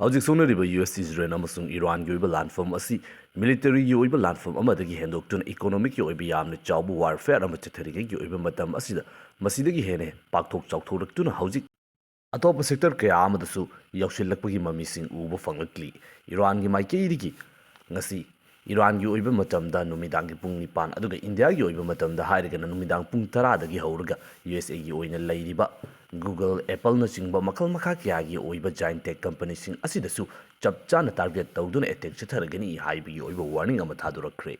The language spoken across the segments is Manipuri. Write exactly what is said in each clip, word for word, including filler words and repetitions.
ꯍꯧꯖꯤꯛ ꯁꯣꯛꯅꯔꯤꯕ ꯌꯨ ꯑꯦꯁ, ꯏꯖꯔꯦꯜ ꯑꯃꯁꯨꯡ ꯏꯔꯥꯟꯒꯤ ꯑꯣꯏꯕ ꯂꯥꯟꯐꯝ ꯑꯁꯤ ꯃꯤꯂꯤꯇꯔꯤꯒꯤ ꯑꯣꯏꯕ ꯂꯥꯟꯐꯝ ꯑꯃꯗꯒꯤ ꯍꯦꯟꯗꯣꯛꯇꯨꯅ ꯏꯀꯣꯅꯣꯃꯤꯛꯀꯤ ꯑꯣꯏꯕ ꯌꯥꯝꯅ ꯆꯥꯎꯕ ꯋꯥꯔꯐꯦꯌꯔ ꯑꯃ ꯆꯠꯊꯔꯤꯉꯩꯒꯤ ꯑꯣꯏꯕ ꯃꯇꯝ ꯑꯁꯤꯗ ꯃꯁꯤꯗꯒꯤ ꯍꯦꯟꯅ ꯄꯥꯛꯊꯣꯛ ꯆꯥꯎꯊꯣꯔꯛꯇꯨꯅ ꯍꯧꯖꯤꯛ ꯑꯇꯣꯞꯄ ꯁꯦꯛꯇꯔ ꯀꯌꯥ ꯑꯃꯗꯁꯨ ꯌꯧꯁꯤꯜꯂꯛꯄꯒꯤ ꯃꯃꯤꯁꯤꯡ ꯎꯕ ꯐꯪꯂꯛꯂꯤ꯫ ꯏꯔꯥꯟꯒꯤ ꯃꯥꯏꯀꯩꯗꯒꯤ ꯉꯁꯤ ꯏꯔꯥꯟꯒꯤ ꯑꯣꯏꯕ ꯃꯇꯝꯗ ꯅꯨꯃꯤꯗꯥꯡꯒꯤ ꯄꯨꯡ ꯅꯤꯄꯥꯟ, ꯑꯗꯨꯒ ꯏꯟꯗꯤꯌꯥꯒꯤ ꯑꯣꯏꯕ ꯃꯇꯝꯗ ꯍꯥꯏꯔꯒꯅ ꯅꯨꯃꯤꯗꯥꯡ ꯄꯨꯡ ꯇꯔꯥꯗꯒꯤ ꯍꯧꯔꯒ ꯌꯨ ꯑꯦꯁ ꯑꯦꯒꯤ ꯑꯣꯏꯅ ꯂꯩꯔꯤꯕ Google, Appleꯅꯆꯤꯡꯕ ꯃꯈꯜ ꯃꯈꯥ ꯀꯌꯥꯒꯤ ꯑꯣꯏꯕ giant tech companyꯁꯤꯡ ꯑꯁꯤꯗꯁꯨ ꯆꯞ ꯆꯥꯅ target ꯇꯧꯗꯨꯅ attack ꯆꯠꯊꯔꯒꯅꯤ ꯍꯥꯏꯕꯒꯤ ꯑꯣꯏꯕ warning ꯑꯃ ꯊꯥꯗꯣꯔꯛꯈ꯭ꯔꯦ꯫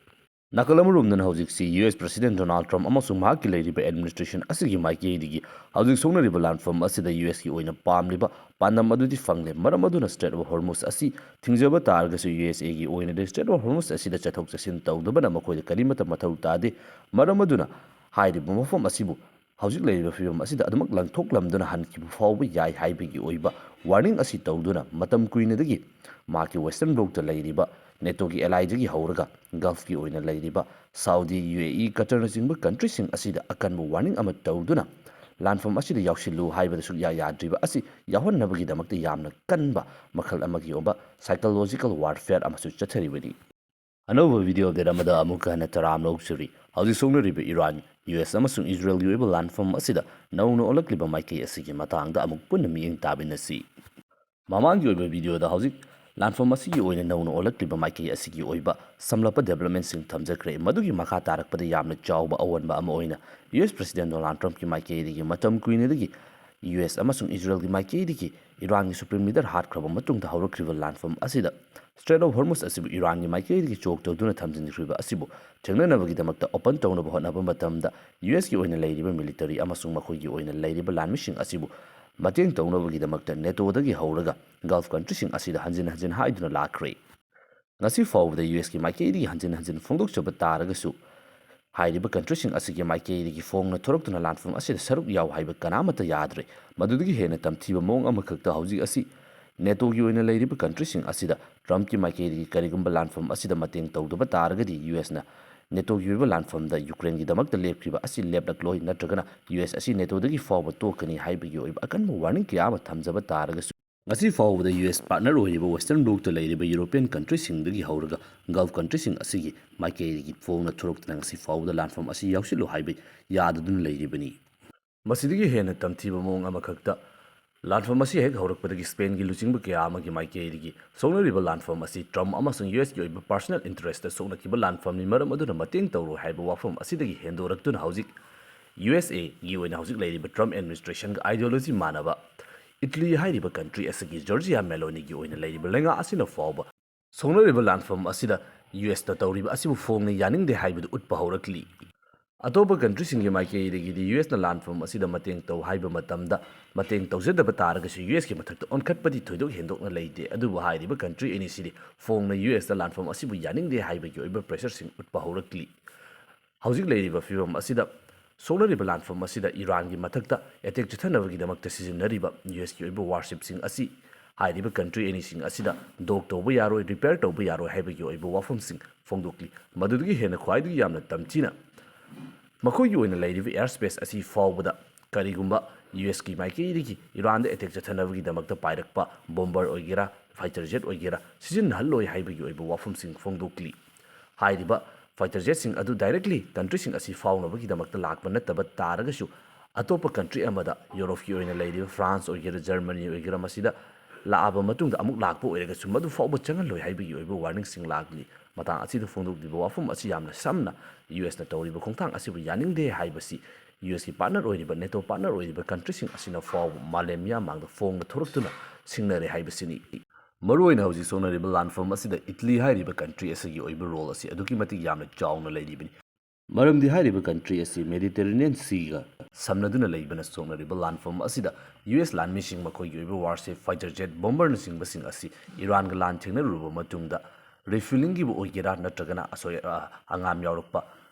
ꯅꯥꯀꯜ ꯑꯃꯔꯣꯝꯗꯅ ꯍꯧꯖꯤꯛꯁꯤ U S President Donald Trump ꯑꯃꯁꯨꯡ ꯃꯍꯥꯛꯀꯤ ꯂꯩꯔꯤꯕ administration ꯑꯁꯤꯒꯤ ꯃꯥꯏꯀꯩꯗꯒꯤ ꯍꯧꯖꯤꯛ ꯁꯣꯛꯅꯔꯤꯕ ꯂꯥꯟꯐꯝ ꯑꯁꯤꯗ ꯌꯨ ꯑꯦꯁꯀꯤ ꯑꯣꯏꯅ ꯄꯥꯝꯂꯤꯕ ꯄꯥꯟꯗꯝ ꯑꯗꯨꯗꯤ ꯐꯪꯂꯦ꯫ ꯃꯔꯝ ꯑꯗꯨꯅ Strait of Hormuz ꯑꯁꯤ ꯊꯤꯡꯖꯕ ꯇꯥꯔꯒꯁꯨ ꯌꯨ ꯑꯦꯁ ꯑꯦꯒꯤ ꯑꯣꯏꯅꯗꯤ Strait of Hormuz ꯑꯁꯤꯗ ꯆꯠꯊꯣꯛ ꯆꯠꯁꯤꯟ ꯇꯧꯗꯕꯅ ꯃꯈꯣꯏꯗ ꯀꯔꯤꯃꯠꯇ ꯃꯊꯧ ꯇꯥꯗꯦ꯫ ꯃꯔꯝ ꯑꯗꯨꯅ ꯍꯥꯏꯔꯤꯕ ꯃꯐꯝ ꯑꯁꯤꯕꯨ ꯍꯧꯖꯤꯛ ꯂꯩꯔꯤꯕ ꯐꯤꯕꯝ ꯑꯁꯤꯗ ꯑꯗꯨꯃꯛ ꯂꯪꯊꯣꯛꯂꯝꯗꯨꯅ ꯍꯟꯈꯤꯕ ꯐꯥꯎꯕ ꯌꯥꯏ ꯍꯥꯏꯕꯒꯤ ꯑꯣꯏꯕ warning ꯑꯁꯤ ꯇꯧꯗꯨꯅ ꯃꯇꯝ ꯀꯨꯏꯅꯗꯒꯤ ꯃꯍꯥꯛꯀꯤ Western Blocꯇ ꯂꯩꯔꯤꯕ NATOꯒꯤ allyꯗꯒꯤ ꯍꯧꯔꯒ Gulfꯀꯤ ꯑꯣꯏꯅ ꯂꯩꯔꯤꯕ Saudi, ꯌꯨ ꯑꯦ ꯏ, Qatarꯅꯆꯤꯡꯕ countryꯁꯤꯡ ꯑꯁꯤꯗ ꯑꯀꯟꯕ warning ꯑꯃ ꯇꯧꯗꯨꯅ ꯂꯥꯟꯐꯝ ꯑꯁꯤꯗ ꯌꯥꯎꯁꯤꯜꯂꯨ ꯍꯥꯏꯕꯗ ꯁꯨꯛꯌꯥ ꯌꯥꯗ꯭ꯔꯤꯕ ꯑꯁꯤ ꯌꯥꯎꯍꯟꯅꯕꯒꯤꯗꯃꯛꯇ ꯌꯥꯝꯅ ꯀꯟꯕ ꯃꯈꯜ ꯑꯃꯒꯤ ꯑꯣꯏꯕ psychological warfare ꯑꯃꯁꯨ ꯆꯠꯊꯔꯤꯕꯅꯤ꯫ ꯑꯅꯧꯕ video update ꯑꯃꯗ ꯑꯃꯨꯛꯀ ꯍꯟꯅ ꯇꯔꯥꯝꯅ ꯑꯣꯛꯆꯔꯤ꯫ ꯍꯧꯖꯤꯛ ꯁꯣꯛꯅꯔꯤꯕ ꯏꯔꯥꯟ, ꯌꯨ ꯑꯦꯁ ꯑꯃꯁꯨꯡ ꯏꯖꯔꯦꯜꯒꯤ ꯑꯣꯏꯕ ꯂꯥꯟꯐꯝ ꯑꯁꯤꯗ ꯅꯧꯅ ꯑꯣꯜꯂꯛꯂꯤꯕ ꯃꯥꯏꯀꯩ ꯑꯁꯤꯒꯤ ꯃꯇꯥꯡꯗ ꯑꯃꯨꯛ ꯄꯨꯟꯅ ꯃꯤꯠꯌꯦꯡ ꯇꯥꯃꯤꯟꯅꯁꯤ꯫ ꯃꯃꯥꯡꯒꯤ ꯑꯣꯏꯕ videoꯗ ꯍꯧꯖꯤꯛ ꯂꯥꯟꯐꯝ ꯑꯁꯤꯒꯤ ꯑꯣꯏꯅ ꯅꯧꯅ ꯑꯣꯜꯂꯛꯂꯤꯕ ꯃꯥꯏꯀꯩ ꯑꯁꯤꯒꯤ ꯑꯣꯏꯕ ꯁꯝꯂꯞꯄ developmentꯁꯤꯡ ꯊꯝꯖꯈ꯭ꯔꯦ꯫ ꯃꯗꯨꯒꯤ ꯃꯈꯥ ꯇꯥꯔꯛꯄꯗ ꯌꯥꯝꯅ ꯆꯥꯎꯕ ꯑꯑꯣꯟꯕ ꯑꯃ ꯑꯣꯏꯅ ꯌꯨ ꯑꯦꯁ President Donald Trumpꯀꯤ ꯃꯥꯏꯀꯩꯗꯒꯤ ꯃꯇꯝ ꯀꯨꯏꯅꯗꯒꯤ ꯌꯨ ꯑꯦꯁ ꯑꯃꯁꯨꯡ ꯏꯖꯔꯦꯜꯒꯤ ꯃꯥꯏꯀꯩꯗꯒꯤ ꯏꯔꯥꯟꯒꯤ supreme leader ꯍꯥꯠꯈ꯭ꯔꯕ ꯃꯇꯨꯡꯗ ꯍꯧꯔꯛꯈ꯭ꯔꯤꯕ ꯂꯥꯟꯐꯝ ꯑꯁꯤꯗ Strait of Hormuz ꯑꯁꯤꯕꯨ ꯏꯔꯥꯟꯒꯤ ꯃꯥꯏꯀꯩꯗꯒꯤ choke ꯇꯧꯗꯨꯅ ꯊꯝꯖꯤꯟꯈ꯭ꯔꯤꯕ ꯑꯁꯤꯕꯨ ꯊꯦꯡꯅꯅꯕꯒꯤꯗꯃꯛꯇ open ꯇꯧꯅꯕ ꯍꯣꯠꯅꯕ ꯃꯇꯝꯗ ꯌꯨ ꯑꯦꯁꯀꯤ ꯑꯣꯏꯅ ꯂꯩꯔꯤꯕ military ꯑꯃꯁꯨꯡ ꯃꯈꯣꯏꯒꯤ ꯑꯣꯏꯅ ꯂꯩꯔꯤꯕ ꯂꯥꯟꯃꯤꯁꯤꯡ ꯑꯁꯤꯕꯨ ꯃꯇꯦꯡ ꯇꯧꯅꯕꯒꯤꯗꯃꯛꯇ NATOꯗꯒꯤ ꯍꯧꯔꯒ Gulf countryꯁꯤꯡ ꯑꯁꯤꯗ ꯍꯟꯖꯤꯟ ꯍꯟꯖꯤꯟ ꯍꯥꯏꯗꯨꯅ ꯂꯥꯛꯈ꯭ꯔꯦ꯫ ꯉꯁꯤ ꯐꯥꯎꯕꯗ ꯌꯨ ꯑꯦꯁꯀꯤ ꯃꯥꯏꯀꯩꯗꯒꯤ ꯍꯟꯖꯤꯟ ꯍꯟꯖꯤꯟ ꯐꯣꯡꯗꯣꯛꯆꯕ ꯇꯥꯔꯒꯁꯨ, ꯍꯥꯏꯔꯤꯕ countryꯁꯤꯡ ꯑꯁꯤꯒꯤ ꯃꯥꯏꯀꯩꯗꯒꯤ ꯐꯣꯡꯅ ꯊꯣꯔꯛꯇꯨꯅ ꯂꯥꯟꯐꯝ ꯑꯁꯤꯗ ꯁꯔꯨꯛ ꯌꯥꯎ ꯍꯥꯏꯕ ꯀꯅꯥꯃꯠꯇ ꯌꯥꯗ꯭ꯔꯦ꯫ ꯃꯗꯨꯗꯒꯤ ꯍꯦꯟꯅ ꯇꯝꯊꯤꯕ ꯃꯑꯣꯡ ꯑꯃꯈꯛꯇ ꯍꯧꯖꯤꯛ ꯑꯁꯤ NATOꯒꯤ ꯑꯣꯏꯅ ꯂꯩꯔꯤꯕ countryꯁꯤꯡ ꯑꯁꯤꯗ Trumpꯀꯤ ꯃꯥꯏꯀꯩꯗꯒꯤ ꯀꯔꯤꯒꯨꯝꯕ ꯂꯥꯟꯐꯝ ꯑꯁꯤꯗ ꯃꯇꯦꯡ ꯇꯧꯗꯕ ꯇꯥꯔꯒꯗꯤ ꯌꯨ ꯑꯦꯁꯅ NATOꯒꯤ ꯑꯣꯏꯕ ꯂꯥꯟꯐꯝꯗ ꯌꯨꯀ꯭ꯔꯦꯟꯒꯤꯗꯃꯛꯇ ꯂꯦꯞꯈ꯭ꯔꯤꯕ ꯑꯁꯤ ꯂꯦꯞꯂꯛꯂꯣꯏ, ꯅꯠꯇ꯭ꯔꯒꯅ ꯌꯨ ꯑꯦꯁ ꯑꯁꯤ NATOꯗꯒꯤ ꯐꯥꯎꯕ ꯇꯣꯛꯀꯅꯤ ꯍꯥꯏꯕꯒꯤ ꯑꯣꯏꯕ ꯑꯀꯟꯕ warning ꯀꯌꯥ ꯑꯃ ꯊꯝꯖꯕ ꯇꯥꯔꯒꯁꯨ, ꯉꯁꯤ ꯐꯥꯎꯕꯗ ꯌꯨ ꯑꯦꯁ ꯄꯥꯔꯠꯅꯔ ꯑꯣꯏꯔꯤꯕ ꯋꯦꯁꯇꯔꯟ ꯕ꯭ꯂꯣꯛꯇ ꯂꯩꯔꯤꯕ ꯌꯨꯔꯣꯄꯤꯌꯟ ꯀꯟꯇ꯭ꯔꯤꯁꯤꯡꯗꯒꯤ ꯍꯧꯔꯒ ꯒꯜꯐ ꯀꯟꯇ꯭ꯔꯤꯁꯤꯡ ꯑꯁꯤꯒꯤ ꯃꯥꯏꯀꯩꯗꯒꯤ ꯐꯣꯡꯅ ꯊꯣꯔꯛꯇꯨꯅ ꯉꯁꯤ ꯐꯥꯎꯕꯗ ꯂꯥꯟꯐꯝ ꯑꯁꯤ ꯌꯥꯎꯁꯤꯜꯂꯨ ꯍꯥꯏꯕ ꯌꯥꯗꯗꯨꯅ ꯂꯩꯔꯤꯕꯅꯤ꯫ ꯃꯁꯤꯗꯒꯤ ꯍꯦꯟꯅ ꯇꯝꯊꯤꯕ ꯃꯑꯣꯡ ꯑꯃꯈꯛꯇ, ꯂꯥꯟꯐꯝ ꯑꯁꯤ ꯍꯦꯛ ꯍꯧꯔꯛꯄꯗꯒꯤ ꯁ꯭ꯄꯦꯟꯒꯤ ꯂꯨꯆꯤꯡꯕ ꯀꯌꯥ ꯑꯃꯒꯤ ꯃꯥꯏꯀꯩꯗꯒꯤ ꯁꯣꯛꯅꯔꯤꯕ ꯂꯥꯟꯐꯝ ꯑꯁꯤ ꯇ꯭ꯔꯝꯞ ꯑꯃꯁꯨꯡ ꯌꯨ ꯑꯦꯁꯀꯤ ꯑꯣꯏꯕ ꯄꯥꯔꯁꯣꯅꯦꯜ ꯏꯟꯇꯔꯦꯁꯇ ꯁꯣꯛꯅꯈꯤꯕ ꯂꯥꯟꯐꯝꯅꯤ, ꯃꯔꯝ ꯑꯗꯨꯅ ꯃꯇꯦꯡ ꯇꯧꯔꯣ ꯍꯥꯏꯕ ꯋꯥꯐꯝ ꯑꯁꯤꯗꯒꯤ ꯍꯦꯟꯗꯣꯔꯛꯇꯨꯅ ꯍꯧꯖꯤꯛ ꯌꯨ ꯑꯦꯁ ꯑꯦꯒꯤ ꯑꯣꯏꯅ ꯍꯧꯖꯤꯛ ꯂꯩꯔꯤꯕ ꯇ꯭ꯔꯝꯞ ꯑꯦꯗꯃꯤꯅꯤꯁꯇ꯭ꯔꯦꯁꯟꯒ ꯑꯥꯏꯗꯤꯌꯣꯂꯣꯖꯤ ꯃꯥꯟꯅꯕ ꯏꯇꯂꯤ ꯍꯥꯏꯔꯤꯕ ꯀꯟꯇ꯭ꯔꯤ ꯑꯁꯤꯒꯤ ꯖꯣꯔꯖꯤꯌꯥ ꯃꯦꯂꯣꯅꯤꯒꯤ ꯑꯣꯏꯅ ꯂꯩꯔꯤꯕ ꯂꯩꯉꯥꯛ ꯑꯁꯤꯅ ꯐꯥꯎꯕ ꯁꯣꯛꯅꯔꯤꯕ ꯂꯥꯟꯐꯝ ꯑꯁꯤꯗ ꯌꯨ ꯑꯦꯁꯅ ꯇꯧꯔꯤꯕ ꯑꯁꯤꯕꯨ ꯐꯣꯡꯅ ꯌꯥꯅꯤꯡꯗꯦ ꯍꯥꯏꯕꯗꯨ ꯎꯠꯄ ꯍꯧꯔꯛꯂꯤ꯫ ꯑꯇꯣꯞꯄ ꯀꯟꯇ꯭ꯔꯤꯁꯤꯡꯒꯤ ꯃꯥꯏꯀꯩꯗꯒꯤꯗꯤ ꯌꯨ ꯑꯦꯁꯅ ꯂꯥꯟꯐꯝ ꯑꯁꯤꯗ ꯃꯇꯦꯡ ꯇꯧ ꯍꯥꯏꯕ ꯃꯇꯝꯗ ꯃꯇꯦꯡ ꯇꯧꯖꯗꯕ ꯇꯥꯔꯒꯁꯨ ꯌꯨ ꯑꯦꯁꯀꯤ ꯃꯊꯛꯇ ꯑꯣꯟꯈꯠꯄꯗꯤ ꯊꯣꯏꯗꯣꯛ ꯍꯦꯟꯗꯣꯛꯅ ꯂꯩꯇꯦ꯫ ꯑꯗꯨꯕꯨ ꯍꯥꯏꯔꯤꯕ ꯀꯟꯇ꯭ꯔꯤ ꯑꯅꯤꯁꯤꯗꯤ ꯐꯣꯡꯅ ꯌꯨ ꯑꯦꯁꯇ ꯂꯥꯟꯐꯝ ꯑꯁꯤꯕꯨ ꯌꯥꯅꯤꯡꯗꯦ ꯍꯥꯏꯕꯒꯤ ꯑꯣꯏꯕ ꯄ꯭ꯔꯦꯁꯔꯁꯤꯡ ꯎꯠꯄ ꯍꯧꯔꯛꯂꯤ꯫ ꯍꯧꯖꯤꯛ ꯂꯩꯔꯤꯕ ꯐꯤꯕꯝ ꯑꯁꯤꯗ ꯁꯣꯛꯅꯔꯤꯕ ꯂꯥꯟꯐꯝ ꯑꯁꯤꯗ ꯏꯔꯥꯟꯒꯤ ꯃꯊꯛꯇ ꯑꯦꯇꯦꯛ ꯆꯠꯊꯅꯕꯒꯤꯗꯃꯛꯇ ꯁꯤꯖꯤꯟꯅꯔꯤꯕ ꯌꯨ ꯑꯦꯁꯀꯤ ꯑꯣꯏꯕ ꯋꯥꯔꯁꯤꯞꯁꯤꯡ ꯑꯁꯤ ꯍꯥꯏꯔꯤꯕ ꯀꯟꯇ꯭ꯔꯤ ꯑꯅꯤꯁꯤꯡ ꯑꯁꯤꯗ ꯗꯣꯛ ꯇꯧꯕ ꯌꯥꯔꯣꯏ, ꯔꯤꯄꯦꯌꯔ ꯇꯧꯕ ꯌꯥꯔꯣꯏ ꯍꯥꯏꯕꯒꯤ ꯑꯣꯏꯕ ꯋꯥꯐꯝꯁꯤꯡ ꯐꯣꯡꯗꯣꯛꯂꯤ꯫ ꯃꯗꯨꯗꯒꯤ ꯍꯦꯟꯅ ꯈ꯭ꯋꯥꯏꯗꯒꯤ ꯌꯥꯝꯅ ꯇꯝꯊꯤꯅ ꯃꯈꯣꯏꯒꯤ ꯑꯣꯏꯅ ꯂꯩꯔꯤꯕ ꯑꯦꯌꯔ ꯁ꯭ꯄꯦꯁ ꯑꯁꯤ ꯐꯥꯎꯕꯗ ꯀꯔꯤꯒꯨꯝꯕ ꯌꯨ ꯑꯦꯁꯀꯤ ꯃꯥꯏꯀꯩꯗꯒꯤ ꯏꯔꯥꯟꯗ ꯑꯦꯇꯦꯛ ꯆꯠꯊꯅꯕꯒꯤꯗꯃꯛꯇ ꯄꯥꯏꯔꯛꯄ ꯕꯣꯝꯕꯔ ꯑꯣꯏꯒꯦꯔꯥ, ꯐꯥꯏꯇꯔ ꯖꯦꯠ ꯑꯣꯏꯒꯦꯔꯥ, ꯁꯤꯖꯤꯟꯅꯍꯜꯂꯣꯏ ꯍꯥꯏꯕꯒꯤ ꯑꯣꯏꯕ ꯋꯥꯐꯝꯁꯤꯡ ꯐꯣꯡꯗꯣꯛꯂꯤ꯫ ꯍꯥꯏꯔꯤꯕ ꯐꯥꯏꯇꯔ ꯖꯦꯠꯁꯤꯡ ꯑꯗꯨ ꯗꯥꯏꯔꯦꯛꯂꯤ ꯀꯟꯇ꯭ꯔꯤꯁꯤꯡ ꯑꯁꯤ ꯐꯥꯎꯅꯕꯒꯤꯗꯃꯛꯇ ꯂꯥꯛꯄ ꯅꯠꯇꯕ ꯇꯥꯔꯒꯁꯨ, ꯑꯇꯣꯞꯄ ꯀꯟꯇ꯭ꯔꯤ ꯑꯃꯗ, ꯌꯨꯔꯣꯞꯀꯤ ꯑꯣꯏꯅ ꯂꯩꯔꯤꯕ ꯐ꯭ꯔꯥꯟꯁ ꯑꯣꯏꯒꯦꯔꯥ, ꯖꯔꯃꯅꯤ ꯑꯣꯏꯒꯦꯔꯥ, ꯃꯁꯤꯗ ꯂꯥꯛꯑꯕ ꯃꯇꯨꯡꯗ ꯑꯃꯨꯛ ꯂꯥꯛꯄ ꯑꯣꯏꯔꯒꯁꯨ ꯃꯗꯨ ꯐꯥꯎꯕ ꯆꯪꯍꯜꯂꯣꯏ ꯍꯥꯏꯕꯒꯤ ꯑꯣꯏꯕ ꯋꯥꯔꯅꯤꯡꯁꯤꯡ ꯂꯥꯛꯂꯤ꯫ ꯃꯇꯥꯡ ꯑꯁꯤꯗ ꯐꯣꯡꯗꯣꯛꯂꯤꯕ ꯋꯥꯐꯝ ꯑꯁꯤ ꯌꯥꯝꯅ ꯁꯝꯅ ꯌꯨ ꯑꯦꯁꯅ ꯇꯧꯔꯤꯕ ꯈꯣꯡꯊꯥꯡ ꯑꯁꯤꯕꯨ ꯌꯥꯅꯤꯡꯗꯦ ꯍꯥꯏꯕꯁꯤ ꯌꯨ ꯑꯦꯁꯀꯤ ꯄꯥꯔꯠꯅꯔ ꯑꯣꯏꯔꯤꯕ, ꯅꯦꯇꯣ ꯄꯥꯔꯠꯅꯔ ꯑꯣꯏꯔꯤꯕ ꯀꯟꯇ꯭ꯔꯤꯁꯤꯡ ꯑꯁꯤꯅ ꯐꯥꯎꯕ ꯃꯥꯂꯦꯝ ꯃꯤꯌꯥꯝ ꯃꯥꯡꯗ ꯐꯣꯡꯅ ꯊꯣꯔꯛꯇꯨꯅ ꯁꯤꯡꯅꯔꯦ ꯍꯥꯏꯕꯁꯤꯅꯤ꯫ ꯃꯔꯨꯑꯣꯏꯅ ꯍꯧꯖꯤꯛ ꯁꯣꯛꯅꯔꯤꯕ ꯂꯥꯟꯐꯝ ꯑꯁꯤꯗ ꯏꯇꯂꯤ ꯍꯥꯏꯔꯤꯕ ꯀꯟꯇ꯭ꯔꯤ ꯑꯁꯤꯒꯤ ꯑꯣꯏꯕ ꯔꯣꯜ ꯑꯁꯤ ꯑꯗꯨꯛꯀꯤ ꯃꯇꯤꯛ ꯌꯥꯝꯅ ꯆꯥꯎꯅ ꯂꯩꯔꯤꯕꯅꯤ꯫ ꯃꯔꯝꯗꯤ ꯍꯥꯏꯔꯤꯕ ꯀꯟꯇ꯭ꯔꯤ ꯑꯁꯤ ꯃꯦꯗꯤꯇꯦꯔꯦꯅꯤꯌꯟ ꯁꯤꯒ ꯁꯝꯅꯗꯨꯅ ꯂꯩꯕꯅ ꯁꯣꯛꯅꯔꯤꯕ ꯂꯥꯟꯐꯝ ꯑꯁꯤꯗ ꯌꯨ ꯑꯦꯁ ꯂꯥꯟꯃꯤꯁꯤꯡ ꯃꯈꯣꯏꯒꯤ ꯑꯣꯏꯕ ꯋꯥꯔꯁꯤꯞ, ꯐꯥꯏꯇꯔ ꯖꯦꯠ, ꯕꯣꯝꯕꯔꯅꯆꯤꯡꯕꯁꯤꯡ ꯑꯁꯤ ꯏꯔꯥꯟꯒ ꯂꯥꯟ ꯊꯦꯡꯅꯔꯨꯔꯕ ꯃꯇꯨꯡꯗ ꯔꯤꯐ꯭ꯌꯨꯂꯤꯡꯒꯤꯕꯨ ꯑꯣꯏꯒꯦꯔꯥ ꯅꯠꯇ꯭ꯔꯒꯅ ꯑꯁꯣꯏ ꯑ, ꯑꯉꯥꯝ ꯌꯥꯎꯔꯛꯄ,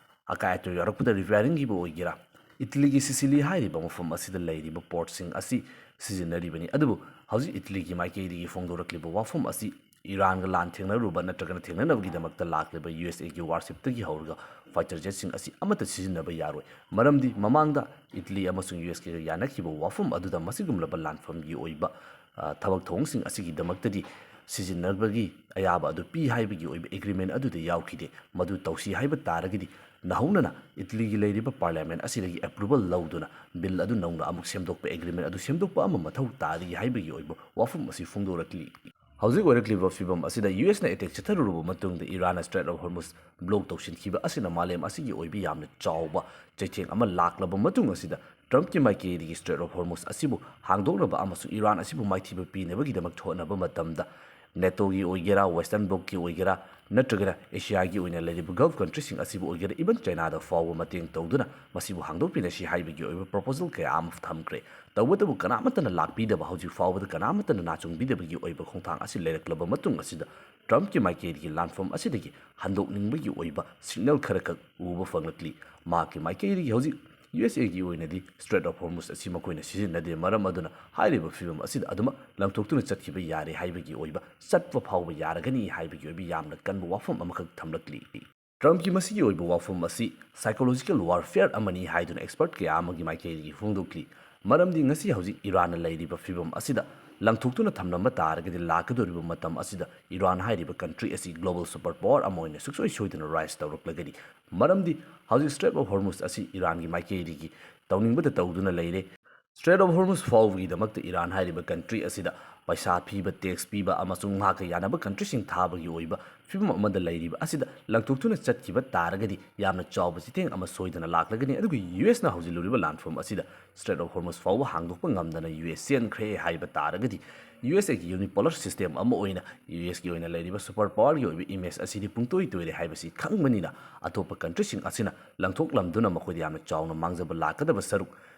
ꯑꯀꯥꯏ ꯑꯇꯣꯏ ꯌꯥꯎꯔꯛꯄꯗ ꯔꯤꯄꯦꯌꯥꯔꯤꯡꯒꯤꯕꯨ ꯑꯣꯏꯒꯦꯔꯥ, ꯏꯇꯂꯤꯒꯤ ꯁꯤꯁꯤꯂꯤ ꯍꯥꯏꯔꯤꯕ ꯃꯐꯝ ꯑꯁꯤꯗ ꯂꯩꯔꯤꯕ ꯄꯣꯔꯠꯁꯤꯡ ꯑꯁꯤ ꯁꯤꯖꯤꯟꯅꯔꯤꯕꯅꯤ꯫ ꯑꯗꯨꯕꯨ ꯍꯧꯖꯤꯛ ꯏꯇꯂꯤꯒꯤ ꯃꯥꯏꯀꯩꯗꯒꯤ ꯐꯣꯡꯗꯣꯔꯛꯂꯤꯕ ꯋꯥꯐꯝ ꯑꯁꯤ ꯏꯔꯥꯟꯒ ꯂꯥꯟ ꯊꯦꯡꯅꯔꯨꯕ ꯅꯠꯇ꯭ꯔꯒꯅ ꯊꯦꯡꯅꯅꯕꯒꯤꯗꯃꯛꯇ ꯂꯥꯛꯂꯤꯕ ꯌꯨ ꯑꯦꯁ ꯑꯦꯒꯤ ꯋꯥꯔꯁꯤꯞꯇꯒꯤ ꯍꯧꯔꯒ ꯐꯥꯏꯇꯔ ꯖꯦꯠꯁꯤꯡ ꯑꯁꯤ ꯑꯃꯠꯇ ꯁꯤꯖꯤꯟꯅꯕ ꯌꯥꯔꯣꯏ꯫ ꯃꯔꯝꯗꯤ ꯃꯃꯥꯡꯗ ꯏꯇꯂꯤ ꯑꯃꯁꯨꯡ ꯌꯨ ꯑꯦꯁꯀꯤꯒ ꯌꯥꯅꯈꯤꯕ ꯋꯥꯐꯝ ꯑꯗꯨꯗ ꯃꯁꯤꯒꯨꯝꯂꯕ ꯂꯥꯟꯐꯝꯒꯤ ꯑꯣꯏꯕ ꯑ, ꯊꯕꯛ ꯊꯧꯑꯣꯡꯁꯤꯡ ꯑꯁꯤꯒꯤꯗꯃꯛꯇꯗꯤ ꯁꯤꯖꯤꯟꯅꯕꯒꯤ ꯑꯌꯥꯕ ꯑꯗꯨ ꯄꯤ ꯍꯥꯏꯕꯒꯤ ꯑꯣꯏꯕ ꯑꯦꯒ꯭ꯔꯤꯃꯦꯟ ꯑꯗꯨꯗ ꯌꯥꯎꯈꯤꯗꯦ꯫ ꯃꯗꯨ ꯇꯧꯁꯤ ꯍꯥꯏꯕ ꯇꯥꯔꯒꯗꯤ ꯅꯧꯍꯧꯅꯅ ꯏꯇꯂꯤꯒꯤ ꯂꯩꯔꯤꯕ ꯄꯥꯔꯂꯤꯌꯥꯃꯦꯟ ꯑꯁꯤꯗꯒꯤ ꯑꯦꯄ꯭ꯔꯨꯕꯜ ꯂꯧꯗꯨꯅ ꯕꯤꯜ ꯑꯗꯨ ꯅꯧꯅ ꯑꯃꯨꯛ ꯁꯦꯝꯗꯣꯛꯄ, ꯑꯦꯒ꯭ꯔꯤꯃꯦꯟ ꯑꯗꯨ ꯁꯦꯝꯗꯣꯛꯄ ꯑꯃ ꯃꯊꯧ ꯇꯥꯔꯤ ꯍꯥꯏꯕꯒꯤ ꯑꯣꯏꯕ ꯋꯥꯐꯝ ꯑꯁꯤ ꯐꯣꯡꯗꯣꯔꯛꯂꯤ꯫ ꯍꯧꯖꯤꯛ ꯑꯣꯏꯔꯛꯂꯤꯕ ꯐꯤꯕꯝ ꯑꯁꯤꯗ ꯌꯨ ꯑꯦꯁꯅ ꯑꯦꯇꯦꯛ ꯆꯠꯊꯔꯨꯔꯕ ꯃꯇꯨꯡꯗ ꯏꯔꯥꯟꯅ ꯁ꯭ꯇ꯭ꯔꯦꯠ ꯑꯣꯐ ꯍꯣꯔꯃꯨꯁ ꯕ꯭ꯂꯣꯛ ꯇꯧꯁꯤꯟꯈꯤꯕ ꯑꯁꯤꯅ ꯃꯥꯂꯦꯝ ꯑꯁꯤꯒꯤ ꯑꯣꯏꯕ ꯌꯥꯝꯅ ꯆꯥꯎꯕ ꯆꯩꯊꯦꯡ ꯑꯃ ꯂꯥꯛꯂꯕ ꯃꯇꯨꯡ ꯑꯁꯤꯗ ꯇ꯭ꯔꯝꯞꯀꯤ ꯃꯥꯏꯀꯩꯗꯒꯤ ꯁ꯭ꯇ꯭ꯔꯦꯠ ꯑꯣꯐ ꯍꯣꯔꯃꯨꯁ ꯑꯁꯤꯕꯨ ꯍꯥꯡꯗꯣꯛꯅꯕ ꯑꯃꯁꯨꯡ ꯏꯔꯥꯟ ꯑꯁꯤꯕꯨ ꯃꯥꯏꯊꯤꯕ ꯄꯤꯅꯕꯒꯤꯗꯃꯛ ꯍꯣꯠꯅꯕ ꯃꯇꯝꯗ ꯅꯦꯇꯣꯒꯤ ꯑꯣꯏꯒꯦꯔꯥ, ꯋꯦꯁꯇꯔꯟ ꯕ꯭ꯂꯣꯛꯀꯤ ꯑꯣꯏꯒꯦꯔꯥ, ꯅꯠꯇ꯭ꯔꯒꯅ ꯑꯦꯁꯤꯌꯥꯒꯤ ꯑꯣꯏꯅ ꯂꯩꯔꯤꯕ ꯒꯜꯐ ꯀꯟꯇ꯭ꯔꯤꯁꯤꯡ ꯑꯁꯤꯕꯨ ꯑꯣꯏꯒꯦꯔꯥ, ꯏꯚꯟ ꯆꯥꯏꯅꯥꯗ ꯐꯥꯎꯕ ꯃꯇꯦꯡ ꯇꯧꯗꯨꯅ ꯃꯁꯤꯕꯨ ꯍꯥꯡꯗꯣꯛꯄꯤꯅꯁꯤ ꯍꯥꯏꯕꯒꯤ ꯑꯣꯏꯕ ꯄ꯭ꯔꯣꯄꯣꯖꯦꯜ ꯀꯌꯥ ꯑꯃ ꯊꯝꯈ꯭ꯔꯦ꯫ ꯇꯧꯕꯇꯕꯨ ꯀꯅꯥꯃꯠꯇꯅ ꯂꯥꯛꯄꯤꯗꯕ, ꯍꯧꯖꯤꯛ ꯐꯥꯎꯕꯗ ꯀꯅꯥꯃꯠꯇꯅ ꯅꯥꯆꯨꯡꯕꯤꯗꯕꯒꯤ ꯑꯣꯏꯕ ꯈꯣꯡꯊꯥꯡ ꯑꯁꯤ ꯂꯩꯔꯛꯂꯕ ꯃꯇꯨꯡ ꯑꯁꯤꯗ ꯇ꯭ꯔꯝꯞꯀꯤ ꯃꯥꯏꯀꯩꯗꯒꯤ ꯂꯥꯟꯐꯝ ꯑꯁꯤꯗꯒꯤ ꯍꯟꯗꯣꯛꯅꯤꯡꯕꯒꯤ ꯑꯣꯏꯕ ꯁꯤꯒꯅꯦꯜ ꯈꯔꯈꯛ ꯎꯕ ꯐꯪꯂꯛꯂꯤ꯫ ꯃꯍꯥꯛꯀꯤ ꯃꯥꯏꯀꯩꯗꯒꯤ ꯍꯧꯖꯤꯛ ꯌꯨ ꯑꯦꯁ ꯑꯦꯒꯤ ꯑꯣꯏꯅꯗꯤ ꯁ꯭ꯇ꯭ꯔꯦꯠ ꯑꯣꯐ ꯍꯣꯔꯃꯨꯁ ꯑꯁꯤ ꯃꯈꯣꯏꯅ ꯁꯤꯖꯤꯟꯅꯗꯦ꯫ ꯃꯔꯝ ꯑꯗꯨꯅ ꯍꯥꯏꯔꯤꯕ ꯐꯤꯕꯝ ꯑꯁꯤꯗ ꯑꯗꯨꯃꯛ ꯂꯪꯊꯣꯛꯇꯨꯅ ꯆꯠꯈꯤꯕ ꯌꯥꯔꯦ ꯍꯥꯏꯕꯒꯤ ꯑꯣꯏꯕ, ꯆꯠꯄ ꯐꯥꯎꯕ ꯌꯥꯔꯒꯅꯤ ꯍꯥꯏꯕꯒꯤ ꯑꯣꯏꯕ ꯌꯥꯝꯅ ꯀꯟꯕ ꯋꯥꯐꯝ ꯑꯃꯈꯛ ꯊꯝꯂꯛꯂꯤ꯫ ꯇ꯭ꯔꯝꯞꯀꯤ ꯃꯁꯤꯒꯤ ꯑꯣꯏꯕ ꯋꯥꯐꯝ ꯑꯁꯤ psychological warfare ꯑꯃꯅꯤ ꯍꯥꯏꯗꯨꯅ ꯑꯦꯛꯁꯄꯔꯠ ꯀꯌꯥ ꯑꯃꯒꯤ ꯃꯥꯏꯀꯩꯗꯒꯤ ꯐꯣꯡꯗꯣꯛꯂꯤ꯫ ꯃꯔꯝꯗꯤ ꯉꯁꯤ ꯍꯧꯖꯤꯛ ꯏꯔꯥꯟꯅ ꯂꯩꯔꯤꯕ ꯐꯤꯕꯝ ꯑꯁꯤꯗ ꯂꯪꯊꯣꯛꯇꯨꯅ ꯊꯝꯂꯝꯕ ꯇꯥꯔꯒꯗꯤ ꯂꯥꯛꯀꯗꯧꯔꯤꯕ ꯃꯇꯝ ꯑꯁꯤꯗ ꯏꯔꯥꯟ ꯍꯥꯏꯔꯤꯕ ꯀꯟꯇ꯭ꯔꯤ ꯑꯁꯤ ꯒ꯭ꯂꯣꯕꯜ ꯁꯨꯄꯔ ꯄꯥꯋꯔ ꯑꯃ ꯑꯣꯏꯅ ꯁꯨꯡꯁꯣꯏ ꯁꯣꯏꯗꯅ ꯔꯥꯏꯁ ꯇꯧꯔꯛꯂꯒꯅꯤ꯫ ꯃꯔꯝꯗꯤ ꯍꯧꯖꯤꯛ ꯁ꯭ꯇ꯭ꯔꯦꯠ ꯑꯣꯐ ꯍꯣꯔꯃꯨꯁ ꯑꯁꯤ ꯏꯔꯥꯟꯒꯤ ꯃꯥꯏꯀꯩꯗꯒꯤ ꯇꯧꯅꯤꯡꯕꯗ ꯇꯧꯗꯨꯅ ꯂꯩꯔꯦ꯫ ꯁ꯭ꯇ꯭ꯔꯦꯠ ꯑꯣꯐ ꯍꯣꯔꯃꯨꯁ ꯐꯥꯎꯕꯒꯤꯗꯃꯛꯇ ꯏꯔꯥꯟ ꯍꯥꯏꯔꯤꯕ ꯀꯟꯇ꯭ꯔꯤ ꯑꯁꯤꯗ ꯄꯩꯁꯥ ꯄꯤꯕ, ꯇꯦꯛꯁ ꯄꯤꯕ ꯑꯃꯁꯨꯡ ꯃꯍꯥꯛꯀ ꯌꯥꯅꯕ ꯀꯟꯇ꯭ꯔꯤꯁꯤꯡ ꯊꯥꯕꯒꯤ ꯑꯣꯏꯕ ꯐꯤꯕꯝ ꯑꯃꯗ ꯂꯩꯔꯤꯕ ꯑꯁꯤꯗ ꯂꯪꯊꯣꯛꯇꯨꯅ ꯆꯠꯈꯤꯕ ꯇꯥꯔꯒꯗꯤ ꯌꯥꯝꯅ ꯆꯥꯎꯕ ꯆꯩꯊꯦꯡ ꯑꯃ ꯁꯣꯏꯗꯅ ꯂꯥꯛꯂꯒꯅꯤ꯫ ꯑꯗꯨꯒ ꯌꯨ ꯑꯦꯁꯅ ꯍꯧꯖꯤꯜꯂꯨꯔꯤꯕ ꯂꯥꯟꯐꯝ ꯑꯁꯤꯗ ꯁ꯭ꯇ꯭ꯔꯦꯠ ꯑꯣꯐ ꯍꯣꯔꯃꯨꯁ ꯐꯥꯎꯕ ꯍꯥꯡꯗꯣꯛꯄ ꯉꯝꯗꯅ ꯌꯨ ꯑꯦꯁ ꯆꯦꯟꯈ꯭ꯔꯦ ꯍꯥꯏꯕ ꯇꯥꯔꯒꯗꯤ ꯌꯨ ꯑꯦꯁ ꯑꯦꯒꯤ ꯌꯨꯅꯤꯄꯣꯂꯔ ꯁꯤꯁꯇꯦꯝ ꯑꯃ ꯑꯣꯏꯅ ꯌꯨ ꯑꯦꯁꯀꯤ ꯑꯣꯏꯅ ꯂꯩꯔꯤꯕ ꯁꯨꯄꯔ ꯄꯥꯋꯔꯒꯤ ꯑꯣꯏꯕ ꯏꯃꯦꯖ ꯑꯁꯤꯗꯤ ꯄꯨꯡꯇꯣꯏ ꯇꯣꯏꯔꯦ ꯍꯥꯏꯕꯁꯤ ꯈꯪꯕꯅꯤꯅ ꯑꯇꯣꯞꯄ ꯀꯟꯇ꯭ꯔꯤꯁꯤꯡ ꯑꯁꯤꯅ ꯂꯪꯊꯣꯛꯂꯝꯗꯨꯅ ꯃꯈꯣꯏꯗ ꯌꯥꯝꯅ ꯆꯥꯎꯅ ꯃꯥꯡꯖꯕ ꯂꯥꯛꯀꯗꯕ ꯁꯔꯨꯛ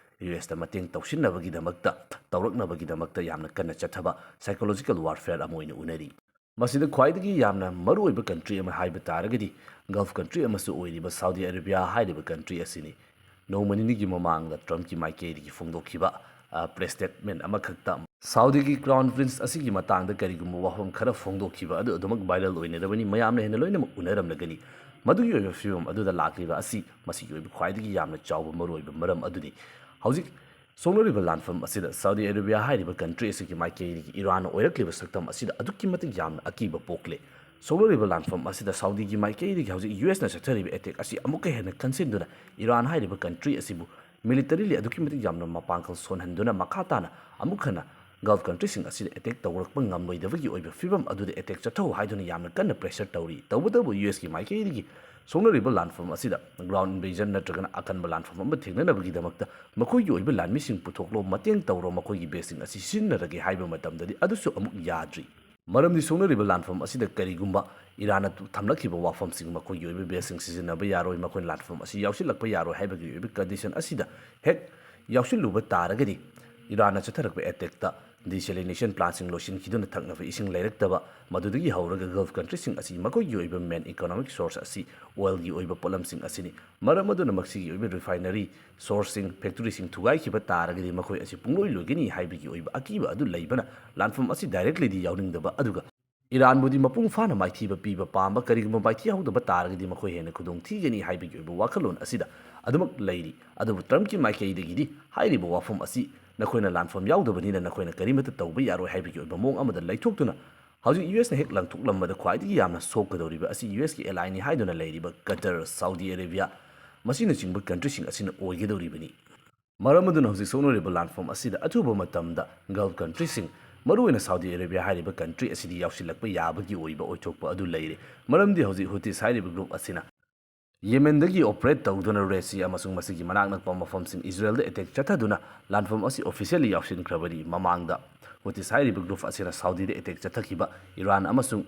ꯌꯨ ꯑꯦꯁꯇ ꯃꯇꯦꯡ ꯇꯧꯁꯤꯟꯅꯕꯒꯤꯗꯃꯛꯇ, ꯇꯧꯔꯛꯅꯕꯒꯤꯗꯃꯛꯇ ꯌꯥꯝꯅ ꯀꯟꯅ ꯆꯠꯊꯕ psychological warfare ꯑꯃ ꯑꯣꯏꯅ ꯎꯅꯔꯤ꯫ ꯃꯁꯤꯗ ꯈ꯭ꯋꯥꯏꯗꯒꯤ ꯌꯥꯝꯅ ꯃꯔꯨꯑꯣꯏꯕ ꯀꯟꯇ꯭ꯔꯤ ꯑꯃ ꯍꯥꯏꯕ ꯇꯥꯔꯒꯗꯤ ꯒꯜꯐ ꯀꯟꯇ꯭ꯔꯤ ꯑꯃꯁꯨ ꯑꯣꯏꯔꯤꯕ ꯁꯥꯎꯗꯤ ꯑꯔꯦꯕꯤꯌꯥ ꯍꯥꯏꯔꯤꯕ ꯀꯟꯇ꯭ꯔꯤ ꯑꯁꯤꯅꯤ꯫ ꯅꯣꯡꯃ ꯅꯤꯅꯤꯒꯤ ꯃꯃꯥꯡꯗ ꯇ꯭ꯔꯝꯞꯀꯤ ꯃꯥꯏꯀꯩꯗꯒꯤ ꯐꯣꯡꯗꯣꯛꯈꯤꯕ, ꯑ, ꯄ꯭ꯔꯦꯁ ꯁ꯭ꯇꯦꯠꯃꯦꯟ ꯑꯃꯈꯛꯇ ꯁꯥꯎꯗꯤꯒꯤ ꯀ꯭ꯔꯥꯎꯟ ꯄ꯭ꯔꯤꯟꯁ ꯑꯁꯤꯒꯤ ꯃꯇꯥꯡꯗ ꯀꯔꯤꯒꯨꯝꯕ ꯋꯥꯐꯝ ꯈꯔ ꯐꯣꯡꯗꯣꯛꯈꯤꯕ ꯑꯗꯨ ꯑꯗꯨꯃꯛ ꯚꯥꯏꯔꯦꯜ ꯑꯣꯏꯅꯔꯕꯅꯤ, ꯃꯌꯥꯝꯅ ꯍꯦꯟꯅ ꯂꯣꯏꯅꯃꯛ ꯎꯅꯔꯝꯂꯒꯅꯤ꯫ ꯃꯗꯨꯒꯤ ꯑꯣꯏꯕ ꯐꯤꯕꯝ ꯑꯗꯨꯗ ꯂꯥꯛꯂꯤꯕ ꯑꯁꯤ ꯃꯁꯤꯒꯤ ꯑꯣꯏꯕ ꯈ꯭ꯋꯥꯏꯗꯒꯤ ꯌꯥꯝꯅ ꯆꯥꯎꯕ ꯃꯔꯨꯑꯣꯏꯕ ꯃꯔꯝ ꯑꯗꯨꯅꯤ꯫ ꯍꯧꯖꯤꯛ ꯁꯣꯛꯅꯔꯤꯕ ꯂꯥꯟꯐꯝ ꯑꯁꯤꯗ ꯁꯥꯎꯗꯤ ꯑꯔꯦꯕꯤꯌꯥ ꯍꯥꯏꯔꯤꯕ ꯀꯟꯇ꯭ꯔꯤ ꯑꯁꯤꯒꯤ ꯃꯥꯏꯀꯩꯗꯒꯤ ꯏꯔꯥꯟꯅ ꯑꯣꯏꯔꯛꯂꯤꯕ ꯁꯛꯇꯝ ꯑꯁꯤꯗ ꯑꯗꯨꯛꯀꯤ ꯃꯇꯤꯛ ꯌꯥꯝꯅ ꯑꯀꯤꯕ ꯄꯣꯛꯂꯦ꯫ ꯁꯣꯛꯅꯔꯤꯕ ꯂꯥꯟꯐꯝ ꯑꯁꯤꯗ ꯁꯥꯎꯗꯤꯒꯤ ꯃꯥꯏꯀꯩꯗꯒꯤ ꯍꯧꯖꯤꯛ ꯌꯨ ꯑꯦꯁꯅ ꯆꯠꯊꯔꯤꯕ ꯑꯦꯇꯦꯛ ꯑꯁꯤ ꯑꯃꯨꯛꯀ ꯍꯦꯟꯅ ꯀꯟꯁꯤꯟꯗꯨꯅ ꯏꯔꯥꯟ ꯍꯥꯏꯔꯤꯕ ꯀꯟꯇ꯭ꯔꯤ ꯑꯁꯤꯕꯨ ꯃꯤꯂꯤꯇꯔꯤꯂꯤ ꯑꯗꯨꯛꯀꯤ ꯃꯇꯤꯛ ꯌꯥꯝꯅ ꯃꯄꯥꯡꯒꯜ ꯁꯣꯟꯍꯟꯗꯨꯅ ꯃꯈꯥ ꯇꯥꯅ ꯑꯃꯨꯛ ꯍꯟꯅ ꯒꯜꯐ ꯀꯟꯇ꯭ꯔꯤꯁꯤꯡ ꯑꯁꯤꯗ ꯑꯦꯇꯦꯛ ꯇꯧꯔꯛꯄ ꯉꯝꯂꯣꯏꯗꯕꯒꯤ ꯑꯣꯏꯕ ꯐꯤꯕꯝ ꯑꯗꯨꯗ ꯑꯦꯇꯦꯛ ꯆꯠꯊꯧ ꯍꯥꯏꯗꯨꯅ ꯌꯥꯝꯅ ꯀꯟꯅ ꯄ꯭ꯔꯦꯁꯔ ꯇꯧꯔꯤ꯫ ꯇꯧꯕꯇꯕꯨ ꯌꯨ ꯑꯦꯁꯀꯤ ꯃꯥꯏꯀꯩꯗꯒꯤ ꯁꯣꯛꯅꯔꯤꯕ ꯂꯥꯟꯐꯝ ꯑꯁꯤꯗ ꯒ꯭ꯔꯥꯎꯟ ꯏꯟꯚꯦꯖꯟ ꯅꯠꯇ꯭ꯔꯒꯅ ꯑꯀꯟꯕ ꯂꯥꯟꯐꯝ ꯑꯃ ꯊꯦꯡꯅꯅꯕꯒꯤꯗꯃꯛꯇ ꯃꯈꯣꯏꯒꯤ ꯑꯣꯏꯕ ꯂꯥꯟꯃꯤꯁꯤꯡ ꯄꯨꯊꯣꯛꯂꯣ, ꯃꯇꯦꯡ ꯇꯧꯔꯣ, ꯃꯈꯣꯏꯒꯤ ꯕꯦꯁꯁꯤꯡ ꯑꯁꯤ ꯁꯤꯖꯤꯟꯅꯔꯒꯦ ꯍꯥꯏꯕ ꯃꯇꯝꯗꯗꯤ ꯑꯗꯨꯁꯨ ꯑꯃꯨꯛ ꯌꯥꯗ꯭ꯔꯤ꯫ ꯃꯔꯝꯗꯤ ꯁꯣꯛꯅꯔꯤꯕ ꯂꯥꯟꯐꯝ ꯑꯁꯤꯗ ꯀꯔꯤꯒꯨꯝꯕ ꯏꯔꯥꯟꯅ ꯊꯝꯂꯛꯈꯤꯕ ꯋꯥꯐꯝꯁꯤꯡ, ꯃꯈꯣꯏꯒꯤ ꯑꯣꯏꯕ ꯕꯦꯁꯁꯤꯡ ꯁꯤꯖꯤꯟꯅꯕ ꯌꯥꯔꯣꯏ, ꯃꯈꯣꯏꯅ ꯂꯥꯟꯐꯝ ꯑꯁꯤ ꯌꯥꯎꯁꯤꯜꯂꯛꯄ ꯌꯥꯔꯣꯏ ꯍꯥꯏꯕꯒꯤ ꯑꯣꯏꯕ ꯀꯟꯗꯤꯁꯟ ꯑꯁꯤꯗ ꯍꯦꯛ ꯌꯥꯎꯁꯤꯜꯂꯨꯕ ꯇꯥꯔꯒꯗꯤ ꯏꯔꯥꯟꯅ ꯆꯠꯊꯔꯛꯄ ꯑꯦꯇꯦꯛꯇ ꯗꯤꯁꯦꯂꯤꯅꯦꯁꯟ ꯄ꯭ꯂꯥꯟꯁꯤꯡ ꯂꯣꯏꯁꯤꯟꯈꯤꯗꯨꯅ ꯊꯛꯅꯕ ꯏꯁꯤꯡ ꯂꯩꯔꯛꯇꯕ, ꯃꯗꯨꯗꯒꯤ ꯍꯧꯔꯒ ꯒꯜꯐ ꯀꯟꯇ꯭ꯔꯤꯁꯤꯡ ꯑꯁꯤ ꯃꯈꯣꯏꯒꯤ ꯑꯣꯏꯕ ꯃꯦꯟ ꯏꯀꯣꯅꯣꯃꯤꯛ ꯁꯣꯔꯁ ꯑꯁꯤ ꯑꯣꯏꯜꯒꯤ ꯑꯣꯏꯕ ꯄꯣꯠꯂꯝꯁꯤꯡ ꯑꯁꯤꯅꯤ꯫ ꯃꯔꯝ ꯑꯗꯨꯅ ꯃꯁꯤꯒꯤ ꯑꯣꯏꯕ ꯔꯤꯐꯥꯏꯅꯔꯤ ꯁꯣꯔꯁꯁꯤꯡ, ꯐꯦꯛꯇꯔꯤꯁꯤꯡ ꯊꯨꯒꯥꯏꯈꯤꯕ ꯇꯥꯔꯒꯗꯤ ꯃꯈꯣꯏ ꯑꯁꯤ ꯄꯨꯡꯂꯣꯏ ꯂꯣꯏꯒꯅꯤ ꯍꯥꯏꯕꯒꯤ ꯑꯣꯏꯕ ꯑꯀꯤꯕ ꯑꯗꯨ ꯂꯩꯕꯅ ꯂꯥꯟꯐꯝ ꯑꯁꯤ ꯗꯥꯏꯔꯦꯛꯂꯤꯗꯤ ꯌꯥꯎꯅꯤꯡꯗꯕ, ꯑꯗꯨꯒ ꯏꯔꯥꯟꯕꯨꯗꯤ ꯃꯄꯨꯡ ꯐꯥꯅ ꯃꯥꯏꯊꯤꯕ ꯄꯤꯕ ꯄꯥꯝꯕ, ꯀꯔꯤꯒꯨꯝꯕ ꯃꯥꯏꯊꯤꯍꯧꯗꯕ ꯇꯥꯔꯒꯗꯤ ꯃꯈꯣꯏ ꯍꯦꯟꯅ ꯈꯨꯗꯣꯡ ꯊꯤꯒꯅꯤ ꯍꯥꯏꯕꯒꯤ ꯑꯣꯏꯕ ꯋꯥꯈꯜꯂꯣꯟ ꯑꯁꯤꯗ ꯑꯗꯨꯃꯛ ꯂꯩꯔꯤ꯫ ꯑꯗꯨꯕꯨ ꯇ꯭ꯔꯝꯞꯀꯤ ꯃꯥꯏꯀꯩꯗꯒꯤꯗꯤ ꯍꯥꯏꯔꯤꯕ ꯋꯥꯐꯝ ꯑꯁꯤ ꯅꯈꯣꯏꯅ ꯂꯥꯟꯐꯝ ꯌꯥꯎꯗꯕꯅꯤꯅ ꯅꯈꯣꯏꯅ ꯀꯔꯤꯃꯠꯇ ꯇꯧꯕ ꯌꯥꯔꯣꯏ ꯍꯥꯏꯕꯒꯤ ꯑꯣꯏꯕ ꯃꯑꯣꯡ ꯑꯃꯗ ꯂꯩꯊꯣꯛꯇꯨꯅ ꯍꯧꯖꯤꯛ ꯌꯨ ꯑꯦꯁꯅ ꯍꯦꯛ ꯂꯪꯊꯣꯛꯂꯝꯕꯗ ꯈ꯭ꯋꯥꯏꯗꯒꯤ ꯌꯥꯝꯅ ꯁꯣꯛꯀꯗꯧꯔꯤꯕ ꯑꯁꯤ ꯌꯨ ꯑꯦꯁꯀꯤ ꯑꯦꯂꯥꯏꯅꯤ ꯍꯥꯏꯗꯨꯅ ꯂꯩꯔꯤꯕ ꯀꯇꯔ, ꯁꯥꯎꯗꯤ ꯑꯔꯦꯕꯤꯌꯥ ꯃꯁꯤꯅꯆꯤꯡꯕ ꯀꯟꯇ꯭ꯔꯤꯁꯤꯡ ꯑꯁꯤꯅ ꯑꯣꯏꯒꯗꯧꯔꯤꯕꯅꯤ꯫ ꯃꯔꯝ ꯑꯗꯨꯅ ꯍꯧꯖꯤꯛ ꯁꯣꯛꯅꯔꯤꯕ ꯂꯥꯟꯐꯝ ꯑꯁꯤꯗ ꯑꯊꯨꯕ ꯃꯇꯝꯗ ꯒꯜꯐ ꯀꯟꯇ꯭ꯔꯤꯁꯤꯡ, ꯃꯔꯨꯑꯣꯏꯅ ꯁꯥꯎꯗꯤ ꯑꯔꯦꯕꯤꯌꯥ ꯍꯥꯏꯔꯤꯕ ꯀꯟꯇ꯭ꯔꯤ ꯑꯁꯤꯗꯤ ꯌꯥꯎꯁꯤꯜꯂꯛꯄ ꯌꯥꯕꯒꯤ ꯑꯣꯏꯕ ꯑꯣꯏꯊꯣꯛꯄ ꯑꯗꯨ ꯂꯩꯔꯦ꯫ ꯃꯔꯝꯗꯤ ꯍꯧꯖꯤꯛ ꯍꯨꯇꯤꯁ ꯍꯥꯏꯔꯤꯕ ꯒ꯭ꯔꯨꯞ ꯑꯁꯤꯅ ꯌꯦꯃꯦꯟꯗꯒꯤ ꯑꯣꯄꯔꯦꯠ ꯇꯧꯗꯨꯅ ꯔꯦꯗ ꯁꯤ ꯑꯃꯁꯨꯡ ꯃꯁꯤꯒꯤ ꯃꯅꯥꯛ ꯅꯛꯄ ꯃꯐꯝꯁꯤꯡ ꯏꯖꯔꯦꯜꯗ ꯑꯦꯇꯦꯛ ꯆꯠꯊꯗꯨꯅ ꯂꯥꯟꯐꯝ ꯑꯁꯤ ꯑꯣꯐꯤꯁꯤꯌꯦꯜꯂꯤ ꯌꯥꯎꯁꯤꯟꯈ꯭ꯔꯕꯅꯤ꯫ ꯃꯃꯥꯡꯗ ꯍꯨꯇꯤꯁ ꯍꯥꯏꯔꯤꯕ ꯒ꯭ꯔꯨꯞ ꯑꯁꯤꯅ ꯁꯥꯎꯗꯤꯗ ꯑꯦꯇꯦꯛ ꯆꯠꯊꯈꯤꯕ ꯏꯔꯥꯟ ꯑꯃꯁꯨꯡ,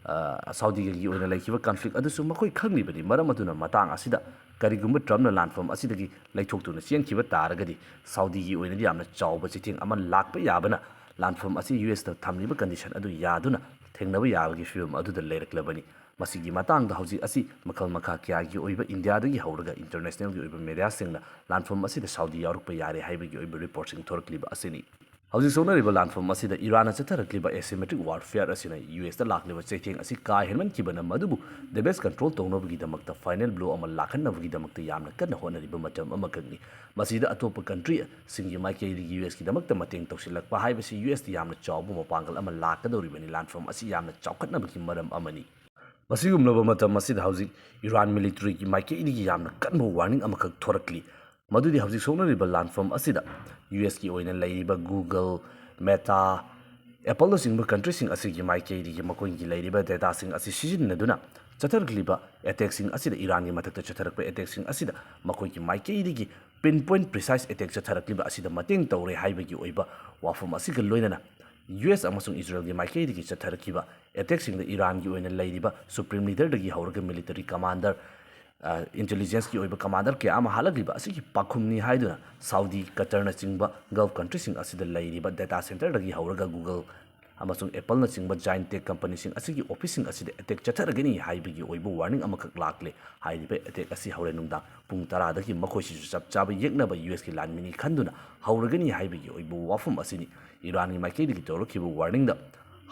ꯑ, ꯁꯥꯎꯗꯤꯒꯒꯤ ꯑꯣꯏꯅ ꯂꯩꯈꯤꯕ ꯀꯟꯐ꯭ꯂꯤꯛ ꯑꯗꯨꯁꯨ ꯃꯈꯣꯏ ꯈꯪꯂꯤꯕꯅꯤ꯫ ꯃꯔꯝ ꯑꯗꯨꯅ ꯃꯇꯥꯡ ꯑꯁꯤꯗ ꯀꯔꯤꯒꯨꯝꯕ ꯇ꯭ꯔꯝꯞꯅ ꯂꯥꯟꯐꯝ ꯑꯁꯤꯗꯒꯤ ꯂꯩꯊꯣꯛꯇꯨꯅ ꯆꯦꯟꯈꯤꯕ ꯇꯥꯔꯒꯗꯤ ꯁꯥꯎꯗꯤꯒꯤ ꯑꯣꯏꯅꯗꯤ ꯌꯥꯝꯅ ꯆꯥꯎꯕ ꯆꯩꯊꯦꯡ ꯑꯃ ꯂꯥꯛꯄ ꯌꯥꯕꯅ ꯂꯥꯟꯐꯝ ꯑꯁꯤ ꯌꯨ ꯑꯦꯁꯇ ꯊꯝꯂꯤꯕ ꯀꯟꯗꯤꯁꯟ ꯑꯗꯨ ꯌꯥꯗꯨꯅ ꯊꯦꯡꯅꯕ ꯌꯥꯕꯒꯤ ꯐꯤꯕꯝ ꯑꯗꯨꯗ ꯂꯩꯔꯛꯂꯕꯅꯤ꯫ ꯃꯁꯤꯒꯤ ꯃꯇꯥꯡꯗ ꯍꯧꯖꯤꯛ ꯑꯁꯤ ꯃꯈꯜ ꯃꯈꯥ ꯀꯌꯥꯒꯤ ꯑꯣꯏꯕ ꯏꯟꯗꯤꯌꯥꯗꯒꯤ ꯍꯧꯔꯒ ꯏꯟꯇꯔꯅꯦꯁꯅꯦꯜꯒꯤ ꯑꯣꯏꯕ ꯃꯦꯗꯤꯌꯥꯁꯤꯡꯅ ꯂꯥꯟꯐꯝ ꯑꯁꯤꯗ ꯁꯥꯎꯗꯤ ꯌꯥꯎꯔꯛꯄ ꯌꯥꯔꯦ ꯍꯥꯏꯕꯒꯤ ꯑꯣꯏꯕ ꯔꯤꯄꯣꯔꯠꯁꯤꯡ ꯊꯣꯔꯛꯂꯤꯕ ꯑꯁꯤꯅꯤ꯫ ꯍꯧꯖꯤꯛ ꯁꯣꯛꯅꯔꯤꯕ ꯂꯥꯟꯐꯝ ꯑꯁꯤꯗ ꯏꯔꯥꯟꯅ ꯆꯠꯊꯔꯛꯂꯤꯕ asymmetric warfare ꯑꯁꯤꯅ ꯌꯨ ꯑꯦꯁꯇ ꯂꯥꯛꯂꯤꯕ ꯆꯩꯊꯦꯡ ꯑꯁꯤ ꯀꯥ ꯍꯦꯟꯃꯟꯈꯤꯕꯅ ꯃꯗꯨꯕꯨ ꯗꯦꯃꯦꯖ ꯀꯟꯇ꯭ꯔꯣꯜ ꯇꯧꯅꯕꯒꯤꯗꯃꯛꯇ ꯐꯥꯏꯅꯦꯜ ꯕ꯭ꯂꯣ ꯑꯃ ꯂꯥꯛꯍꯟꯅꯕꯒꯤꯗꯃꯛꯇ ꯌꯥꯝꯅ ꯀꯟꯅ ꯍꯣꯠꯅꯔꯤꯕ ꯃꯇꯝ ꯑꯃꯈꯛꯅꯤ꯫ ꯃꯁꯤꯗ ꯑꯇꯣꯞꯄ ꯀꯟꯇ꯭ꯔꯤꯁꯤꯡꯒꯤ ꯃꯥꯏꯀꯩꯗꯒꯤ ꯌꯨ ꯑꯦꯁꯀꯤꯗꯃꯛꯇ ꯃꯇꯦꯡ ꯇꯧꯁꯤꯜꯂꯛꯄ ꯍꯥꯏꯕꯁꯤ ꯌꯨ ꯑꯦꯁꯇ ꯌꯥꯝꯅ ꯆꯥꯎꯕ ꯃꯄꯥꯡꯒꯜ ꯑꯃ ꯂꯥꯛꯀꯗꯧꯔꯤꯕꯅꯤ꯫ ꯂꯥꯟꯐꯝ ꯑꯁꯤ ꯌꯥꯝꯅ ꯆꯥꯎꯈꯠꯅꯕꯒꯤ ꯃꯔꯝ ꯑꯃꯅꯤ꯫ ꯃꯁꯤꯒꯨꯝꯂꯕ ꯃꯇꯝ ꯑꯁꯤꯗ ꯍꯧꯖꯤꯛ ꯏꯔꯥꯟ ꯃꯤꯂꯤꯇꯔꯤꯒꯤ ꯃꯥꯏꯀꯩꯗꯒꯤ ꯌꯥꯝꯅ ꯀꯟꯕ ꯋꯥꯔꯅꯤꯡ ꯑꯃꯈꯛ ꯊꯣꯔꯛꯂꯤ꯫ ꯃꯗꯨꯗꯤ ꯍꯧꯖꯤꯛ ꯁꯣꯛꯅꯔꯤꯕ ꯂꯥꯟꯐꯝ ꯑꯁꯤꯗ ꯌꯨ ꯑꯦꯁꯀꯤ ꯑꯣꯏꯅ ꯂꯩꯔꯤꯕ ꯒꯨꯒꯜ, ꯃꯦꯇꯥ, ꯑꯦꯄꯜꯅꯆꯤꯡꯕ ꯀꯟꯇ꯭ꯔꯤꯁꯤꯡ ꯑꯁꯤꯒꯤ ꯃꯥꯏꯀꯩꯗꯒꯤ ꯃꯈꯣꯏꯒꯤ ꯂꯩꯔꯤꯕ ꯗꯦꯇꯥꯁꯤꯡ ꯑꯁꯤ ꯁꯤꯖꯤꯟꯅꯗꯨꯅ ꯆꯠꯊꯔꯛꯂꯤꯕ ꯑꯦꯇꯦꯛꯁꯤꯡ ꯑꯁꯤꯗ, ꯏꯔꯥꯟꯒꯤ ꯃꯊꯛꯇ ꯆꯠꯊꯔꯛꯄ ꯑꯦꯇꯦꯛꯁꯤꯡ ꯑꯁꯤꯗ ꯃꯈꯣꯏꯒꯤ ꯃꯥꯏꯀꯩꯗꯒꯤ ꯄꯤꯟ ꯄꯣꯏꯟ ꯄ꯭ꯔꯤꯁꯥꯏꯁ ꯑꯦꯇꯦꯛ ꯆꯠꯊꯔꯛꯂꯤꯕ ꯑꯁꯤꯗ ꯃꯇꯦꯡ ꯇꯧꯔꯦ ꯍꯥꯏꯕꯒꯤ ꯑꯣꯏꯕ ꯋꯥꯐꯝ ꯑꯁꯤꯒ ꯂꯣꯏꯅꯅ ꯌꯨ ꯑꯦꯁ ꯑꯃꯁꯨꯡ ꯏꯖꯔꯦꯜꯒꯤ ꯃꯥꯏꯀꯩꯗꯒꯤ ꯆꯠꯊꯔꯛꯈꯤꯕ ꯑꯦꯇꯦꯛꯁꯤꯡꯗ ꯏꯔꯥꯟꯒꯤ ꯑꯣꯏꯅ ꯂꯩꯔꯤꯕ ꯁꯨꯄ꯭ꯔꯤꯝ ꯂꯤꯗꯔꯗꯒꯤ ꯍꯧꯔꯒ ꯃꯤꯂꯤꯇꯔꯤ ꯀꯃꯥꯟꯗꯔ, ꯏꯟꯇꯦꯂꯤꯖꯦꯟꯁꯀꯤ ꯑꯣꯏꯕ ꯀꯃꯥꯟꯗꯔ ꯀꯌꯥ ꯑꯃ ꯍꯥꯠꯂꯛꯂꯤꯕ ꯑꯁꯤꯒꯤ ꯄꯥꯎꯈꯨꯝꯅꯤ ꯍꯥꯏꯗꯨꯅ ꯁꯥꯎꯗꯤ, ꯀꯇꯔꯅꯆꯤꯡꯕ ꯒꯜꯐ ꯀꯟꯇ꯭ꯔꯤꯁꯤꯡ ꯑꯁꯤꯗ ꯂꯩꯔꯤꯕ ꯗꯦꯇꯥ ꯁꯦꯟꯇꯔꯗꯒꯤ ꯍꯧꯔꯒ ꯒꯨꯒꯜ ꯑꯃꯁꯨꯡ ꯑꯦꯄꯜꯅꯆꯤꯡꯕ ꯖꯥꯏꯟ ꯇꯦꯛ ꯀꯝꯄꯅꯤꯁꯤꯡ ꯑꯁꯤꯒꯤ ꯑꯣꯐꯤꯁꯁꯤꯡ ꯑꯁꯤꯗ ꯑꯦꯇꯦꯛ ꯆꯠꯊꯔꯒꯅꯤ ꯍꯥꯏꯕꯒꯤ ꯑꯣꯏꯕ ꯋꯥꯔꯅꯤꯡ ꯑꯃꯈꯛ ꯂꯥꯛꯂꯦ꯫ ꯍꯥꯏꯔꯤꯕ ꯑꯦꯇꯦꯛ ꯑꯁꯤ ꯍꯣꯔꯦꯟ ꯅꯨꯡꯗꯥꯡ ꯄꯨꯡ ꯇꯔꯥꯗꯒꯤ ꯃꯈꯣꯏꯁꯤꯁꯨ ꯆꯞ ꯆꯥꯕ ꯌꯦꯛꯅꯕ ꯌꯨ ꯑꯦꯁꯀꯤ ꯂꯥꯟꯃꯤꯅꯤ ꯈꯟꯗꯨꯅ ꯍꯧꯔꯒꯅꯤ ꯍꯥꯏꯕꯒꯤ ꯑꯣꯏꯕ ꯋꯥꯐꯝ ꯑꯁꯤꯅꯤ꯫ ꯏꯔꯥꯟꯒꯤ ꯃꯥꯏꯀꯩꯗꯒꯤ ꯇꯧꯔꯛꯈꯤꯕ ꯋꯥꯔꯅꯤꯡꯗ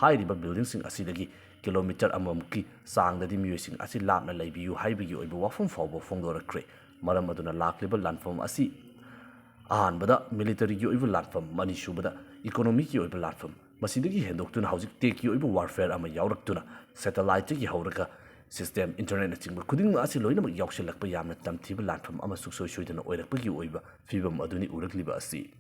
ꯍꯥꯏꯔꯤꯕ ꯕꯤꯜꯗꯤꯡꯁꯤꯡ ꯑꯁꯤꯗꯒꯤ ꯀꯤꯂꯣꯃꯤꯇꯔ ꯑꯃꯃꯨꯛꯀꯤ ꯆꯥꯡꯗꯗꯤ ꯃꯤꯑꯣꯏꯁꯤꯡ ꯑꯁꯤ ꯂꯥꯞꯅ ꯂꯩꯕꯤꯌꯨ ꯍꯥꯏꯕꯒꯤ ꯑꯣꯏꯕ ꯋꯥꯐꯝ ꯐꯥꯎꯕ ꯐꯣꯡꯗꯣꯔꯛꯈ꯭ꯔꯦ꯫ ꯃꯔꯝ ꯑꯗꯨꯅ ꯂꯥꯛꯂꯤꯕ ꯂꯥꯟꯐꯝ ꯑꯁꯤ ꯑꯍꯥꯟꯕꯗ ꯃꯤꯂꯤꯇꯔꯤꯒꯤ ꯑꯣꯏꯕ ꯂꯥꯟꯐꯝ, ꯑꯅꯤꯁꯨꯕꯗ ꯏꯀꯣꯅꯣꯃꯤꯒꯤ ꯑꯣꯏꯕ ꯂꯥꯟꯐꯝ, ꯃꯁꯤꯗꯒꯤ ꯍꯦꯟꯗꯣꯛꯇꯨꯅ ꯍꯧꯖꯤꯛ ꯇꯦꯛꯀꯤ ꯑꯣꯏꯕ ꯋꯥꯔꯐꯦꯌꯔ ꯑꯃ ꯌꯥꯎꯔꯛꯇꯨꯅ ꯁꯦꯇꯦꯂꯥꯏꯠꯇꯒꯤ ꯍꯧꯔꯒ ꯁꯤꯁꯇꯦꯝ, ꯏꯟꯇꯔꯅꯦꯠꯅꯆꯤꯡꯕ ꯈꯨꯗꯤꯡꯃꯛ ꯑꯁꯤ ꯂꯣꯏꯅꯃꯛ ꯌꯥꯎꯁꯤꯜꯂꯛꯄ ꯌꯥꯝꯅ ꯇꯝꯊꯤꯕ ꯂꯥꯟꯐꯝ ꯑꯃ ꯁꯨꯡꯁꯣꯏ ꯁꯣꯏꯗꯅ ꯑꯣꯏꯔꯛꯄꯒꯤ ꯑꯣꯏꯕ ꯐꯤꯕꯝ ꯑꯗꯨꯅꯤ ꯎꯔꯛꯂꯤꯕ ꯑꯁꯤ꯫